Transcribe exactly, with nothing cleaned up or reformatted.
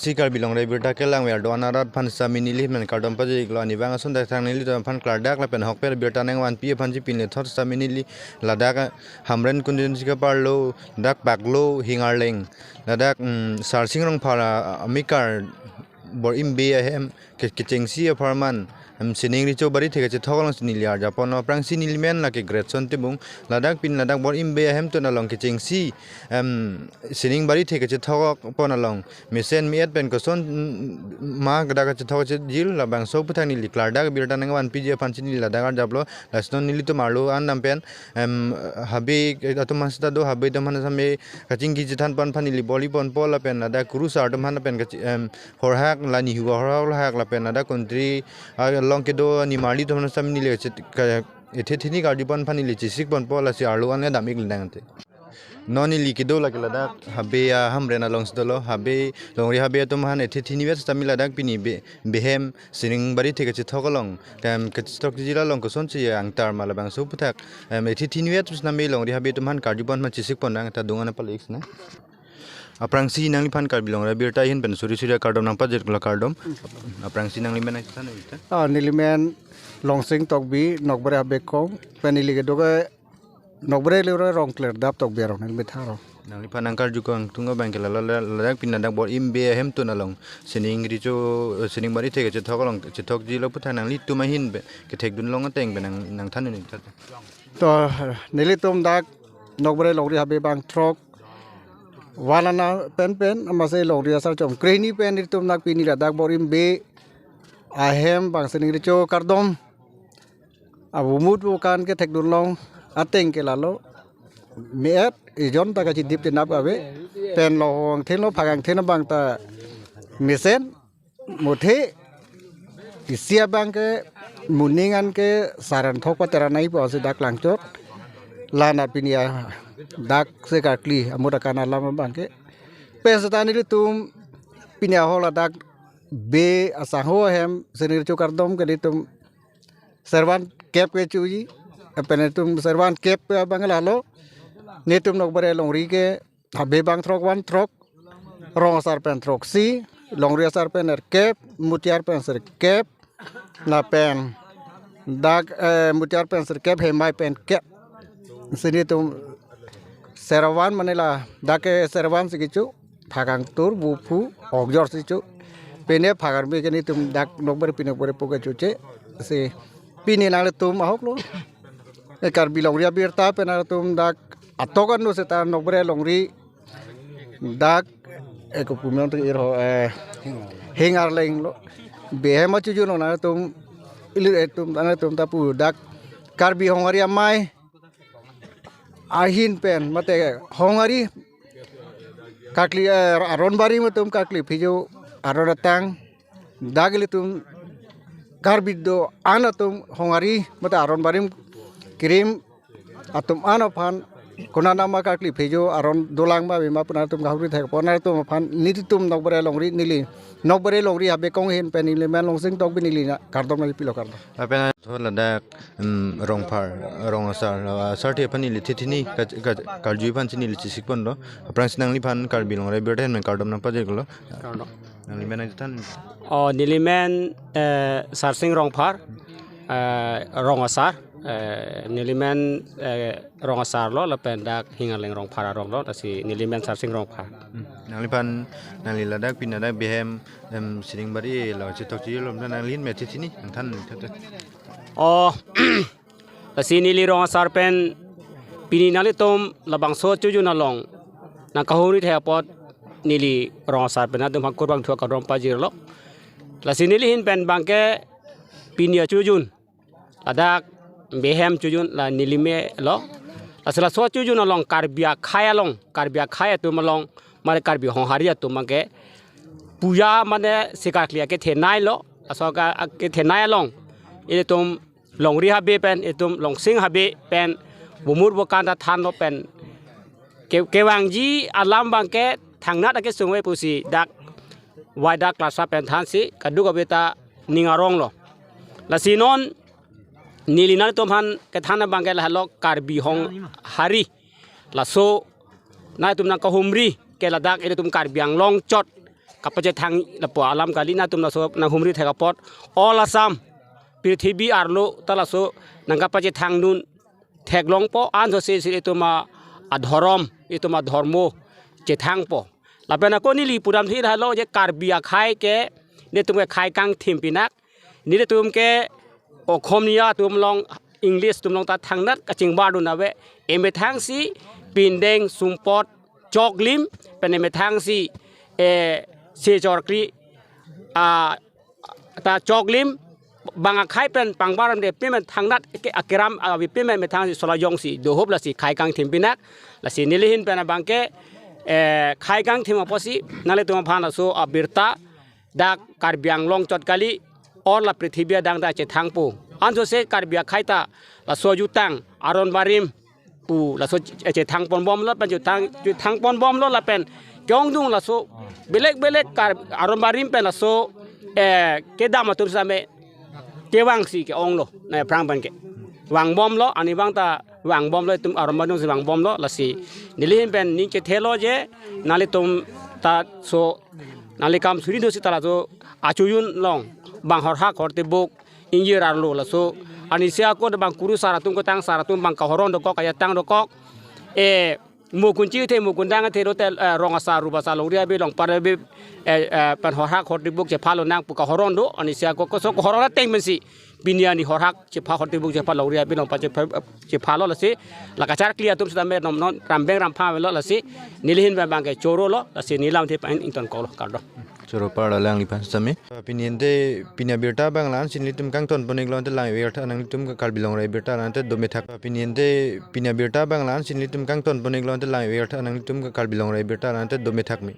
Si Karbi Longri Abirta kelang ver do-an arat aphan sitame neli men kardom pajir-iklo, arnivang ason dak thang nelitum aphan klardak lapen ahokpet abirta nangvanpi aphan si pini thot sitame neli ladak Hamren constituency kaparlo dak Paklo Hingarleng ladak, mm, Sarsing Rongphar a-, amikar bor-im bey ahem ke-, kechengsi apharman, em, sining recho barithe kachethok along si neli arjapon, aphrangsi neli men lake Greatson Timung, ladak pini ladak bor-im bey ahemtun along kechengsi, em, sining barithe kachethokpon along mesen me-et pen koson, mm, ma dak kachethok kachejir labangso aphuthak neli klardak abirta nangvanpiji aphan si neli ladak arjaplo. Lasi non nelitum arlo an dam pen, em, habe atum aphan sita do, habe atum aphan sitame kachingki chethanpon aphan neli bor-iponpo lapen ladak kurusar atum aphan pen kachi-, em, horhak la nihu ahorhak lapen ladak country along kedo nimarli atum aphan sitame neli kachit-, ka-, ethe thini karjupon aphan neli chesikponpo, lasi arlo an le dam-ik ledang ante. Non neli kedo lake ladak habe a-Hamren along si dolo, habe Longri habe atum aphan ethe thinivet sitame ladak pini be-, behem sining barithe kachethok along, em, kachethokji along kosonsi angtar ma labangso aphuthak, em, ethe thinivet sitame Longri habe atum aphan karjupon aphan chesikpon nang ta dungan apa leks na. Aphrangsi nangliphan Karbi Longri Abirta ahin pen suri suri akardom nangpajir-iklo, kardom. Aphrangsi nangli men nangthan-iklo. Ah, neli men Longsing Tokbi, Nokbare habe kong, pen neli kedo ke Nokbare Longri Rongklerdap Tokbi arong neli methang arong. Nangliphan nangkarju kangtung abang ke lalo la-, ladak pini ladak bor-im bey ahemtun along sining recho, sining barithe kachethok along chethokjilo aphuthak nanglitum ahin pen kethekdun long ateng pen nang, nangthan-iklo. To, nelitum dak Nokbare Longri habe bang throk, van ana pen pen, amatsi Longri asar chom krehini pen nelitum dak pini ladak bor-im bey ahem bang sining recho kardom abumut bukan kethekdun long ateng ke lalo me-et ejon ta kachidip chenap ave, pen lo hong thelo phagang thelo bang ta mesen muthe isi abang ke moning an ke saran thok pateranai pusi dak langchot. Lana pini adak se karkli amut akan alam abang ke pen seta nelitum pini ahok ladak bey asangho ahem sining recho kardom ke nelitum servan kep kechoji, pen nelitum servan kep abang lalo, nelitum Nokbare Longri ke habe bang throk van throk, rong asar pen throksi, Longri asar pen nerkep, Mutiar pen sirkep, lapen dak, eh, Mutiar pen sirkep, Hemai pen kep. Si nelitum servan mane ladak ke servan si kecho, phagang tur, buphu, okjor si cho. Pine phagar bi ke nelitum dak Nokbare pine Nokbare pu kechoche. Si pini nanglitum ahoklo. E Karbi Longri Abirta pen nangtum dak atok an do seta Nokbare Longri dak, e, kopumen to irho, e, Hingarleng lo. Behem achujun lo nangtum ili etum nangtum ta pu dak Karbi Honghari amei ahin pen mate Honghari karkli, e, aron barim atum karkli phojo aron atang dak ilitum Karbi do-an atum Honghari mate aron barim kirim atum an aphan konat nama karkli phojo aron dolang ma bima pu nangtum kahuri thekpon nangtum aphan nelitum Nokbare Longri neli Nokbare Longri habe kong ahin pen neli men Longsing Tokbi neli na kardom nangpilo kardom. Lapen thot ladak, em, Rongphar, rong asar, asar the aphan neli thithini ka, ka, karju aphan si neli chesikpon do. Aphrangsi nangliphan Karbi Longri Abirta ahin pen kardom nangpajir-iklo. Kardom. Nangli men nangthan. Oh, neli men, eh, Sarsing Rongphar, eh, rong asar, eh, neli men, eh, rong asar lo, lapen dak Hingarleng Rongphar arong lo, lasi neli men Sarsing Rongphar. Hmm. Nangliphan, nangli ladak pini ladak behem, em, sining bari lo, chethokji lo, nangli men thithini, nangthan, nangthan. Oh, lasi neli rong asar pen pini nanglitum labangso achujun along nangkahuri thek apot neli rong asar pen nangtum aphan kurvangthu akardom pajir-iklo. Lasi neli ahin pen bang ke pini achujun ladak behem chujun la neli me lo. Lasi laso achujun along Karbi akhei along, Karbi akhei atum along, mane Karbi Honghari atum bang ke puja mane si karkli akethenei lo, laso ka, akethenei along ilitum Longri habe pen, itum Longsing habe pen, bumur bukan ta thanlo pen, ke, kevangji alam bang ke thangnat akesung ave pusi dak, wai dak klasa pen thansi, kadokave ta ning arong lo. Lasi non, neli nanglitum aphan kethan abang ke lahelo Karbi Honghari. Laso, nanglitum nangkahumri ke ladak ilitum Karbi Anglong chot kapachethang lapu alam kali, nangtum laso nanghumri thek apot all Assam, prithibi arlo ta laso nangkapachethang dun theklongpo, ansose si itum a, adhorom, itum adhormo chethangpo. Lapen ako neli pudamthu helo je Karbi akhai ke, netum ke khei kangthim pinak, netum ke Okhomia atum along, English atum along ta thangnat kachingbar dun ave, emethang si pindeng sumpot choklim, pen emethang si, eh, sechorkri, ah, ta choklim, bang akhai pen pangbar damde pimen thangnat ke akeram avi pimen methang si sola jongsi dohop lasi khei kangthim pinak, lasi neli ahin pen abang ke, eh, khei kangthim apotsi nanglitum aphan laso abirta dak Karbi Anglong chot kali, all la prithibi adang ta chethangpo. Ansose Karbi akhai ta laso ajutang aron barim pu laso che-, chethang ponbomlo pen chethang, chethang ponbomlo lapen ke-ongdung laso belek belek Kar-, aron barim pen laso, eh, kedam atum same kevangsi ke-onglo, na aphrang pen ke vangbomlo, arnivang ta vangbomlo, itum aron barim si vangbomlo, lasi neli ahin pen ning chethelo je nanglitum ta so nangli kam suri dosi ta laso achojun along bang horhak hortibuk ingjir arlo laso, arnisi ako bang kurusar atum, ketangsar atum bang kahoron dokok, kachetang dokok, eh, mo kunchi the, mo kundang the, lote, eh, rong asar, rup asar, longri abi, longpat abi, eh, eh, pen horhak hortibuk chephalo nang pu kahoron do, arnisi ako koso kahoron ateng pensi pini arni horhak chepha, hortibuk chepha, longri abi, longpat chepha, chephalo lasi la kacharkli atum sitame nom non rambeng ramphang avelo, lasi neli ahin pen abang ke chorolo, lasi neli lamthe pen ingtonkoklo, kardom. Choro parlo alangliphan sitame. Pini ante pini abirta abang la-ansi nelitum kangton pon-iklo, ante lang-iver tha, nanglitum ke Karbi Longri abirta la-ante dome thak. Pini ante pini abirta abang la-ansi nelitum kangton pon-iklo, ante lang-iver tha, nanglitum ke Karbi Longri abirta la-ante dome thak me.